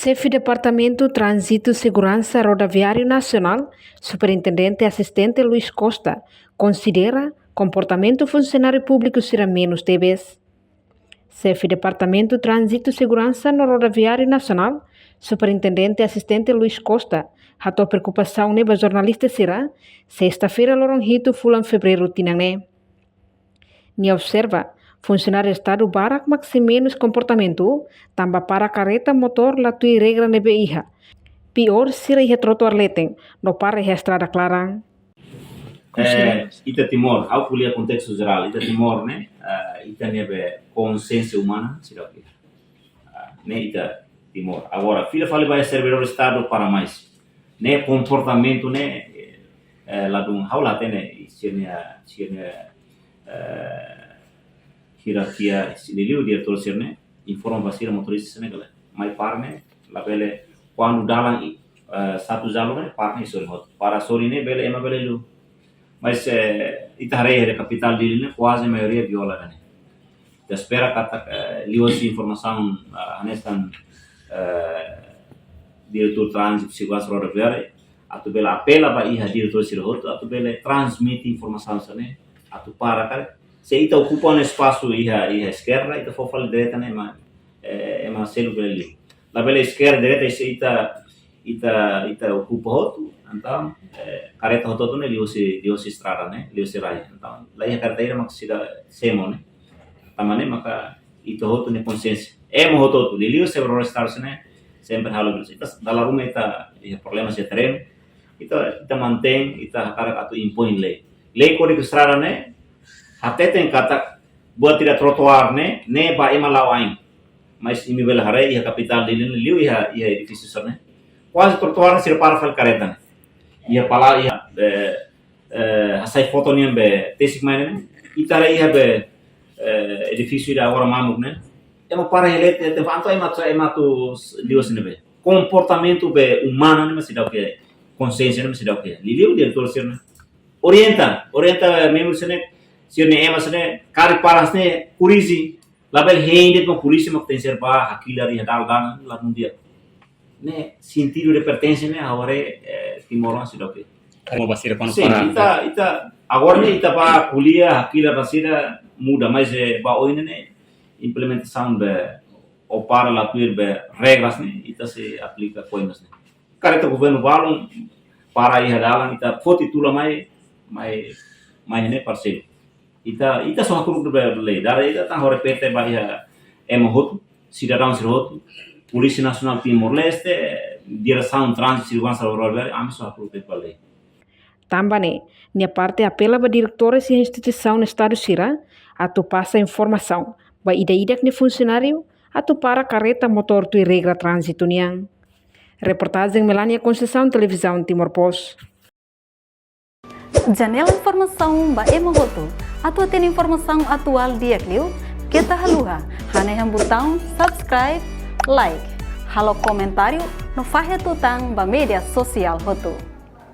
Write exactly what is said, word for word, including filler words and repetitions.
Xefe Departamentu Tránzitu Seguransa Rodoviáriu Nasionál, Superintendente Asistente Luis Costa, konsidera komportamentu funsionáriu públiku sira menus tebes. Xefe Departamentu Tránzitu Seguransa no Rodoviáriu Nasionál, Superintendente Asistente Luis Costa, hato'o preokupasaun ne'e ba jornalista sira, sesta-feira loron hitu fulan Fevereiru tinan ne'e. Nia observa, funsionáriu Estadu barak mak sei menus komportamentu, tanba para kareta motór la tuir regra ne'ebé iha. Piór sira iha trotoar leten, no para iha estrada klaran. Eh, ita Timor, ha'u ko'alia kontestu jerál, ita Timor ne'e, eh, ita-nia be konsiénsia umana seidauk iha. Ah, ne'e ita Timor. Agora, fila fali ba servidór Estadu para mais. Ne'e komportamentu ne'e, eh, ladún, ha'u la hatene sira-nia, sira-nia, eh, hierarkia, liuliu diretór sira-ne'e informa ba sira motorista sira-ne'e katak mai para ne'e labele, kuandu dalan, eh, satu jalur ne'e para ne'e sorin hotu. Para sorin ne'e bele, ema bele liu. Mas, eh, ita haree iha kapitál Dili ne'e kuaze maioria viola ne'e. Ita espera katak, eh, liuhusi informasaun, eh, hanesan, eh, diretór tránzitu seguransa rodoviária, atu bele apela ba iha diretór sira hotu, atu bele transmite informasaun sira-ne'e, atu para karik. Se ita okupa ona espasu iha, iha eskerda, ita fó fali direta ne'e ema, eh, ema seluk bele liu. Labele eskerda direta, se ita, ita, ita okupa hotu, entaun, eh, kareta hotu-hotu ne'e liuhusi, liuhusi estrada ne'e, liuhusi rai. Entaun, la iha kareta ida mak seidauk semo ne'e. Tanba ne'e maka ita hotu-hotu nia konsiénsia. Ema hotu-hotu, liuliu servidór Estadu sira-ne'e, sempre halo belus. Ita dala ruma ita iha problema sira terrenu. Ita, ita mantein, ita hakarak atu impoin lei. Lei Kódigu Estrada ne'e hateten katak buat ida trotoar ne'e, ne'e ba ema la'o ain. Mas imi bele haree iha kapitál Dili ne'e liu iha, iha edifísiu sira-ne'e. Kuaze trotoar ne'e sira para fali kareta ne'e. Iha pala, iha, eh, eh, hasai foto nian be tesik mai ne'e. Ita haree iha be, eh, edifísiu ida agora mamuk ne'e. Ema para iha leten, leten, entaun ema atu, ema atu liu husi ne'ebé. Komportamentu be umana ne'e mak seidauk iha, konsiénsia ne'e mak seidauk iha. Liuliu diretór sira-ne'e. Orienta, orienta membru sira-ne'e, sira-ne'e ema sira-ne'e, karik para sira-ne'e, korrije, labele hein de'it ba polísia mak tenke ser ba hakilar iha dalan, dalan, la mundia. Ne'e sentidu de pertensa ne'e, agora, eh, timoroan seidauk iha. Como ba sira kuandu Sin, para ita, ita, agora ne'e ita ba ko'alia, hakilar ba sira muda, mas, eh, ba oin ne'e, implementasaun be, ou para la tuir be regras ne'e, ita sei aplika koimas ne'e. Kareta governu balun para iha dalan, ita foti tula mai, mai, mai ne'e parseiru. Ita, ita só hakru'uk be lei. Dala ida tan ha'u repete ba iha ema hotu, sidadaun sira hotu, Polísia Nasionál Timor-Leste, Diresaun Tránzitu Seguransa Rodoviária, ami só hakru'uk ba lei. Tanba ne'e, nia parte apela ba diretores iha instituisaun Estadu sira, atu pasa informasaun ba ida-idak nia funsionáriu, atu para kareta motór tuir regra tránzitu nian. Reportajen Melania Conceição, Televizaun Timor Post. Janela informasaun ba ema hotu. Atu hatene informasaun atuál di'ak liu, keta haluha hanehan butaun subscribe, like, halo komentáriu no fahe tutan ba média sosiál hotu.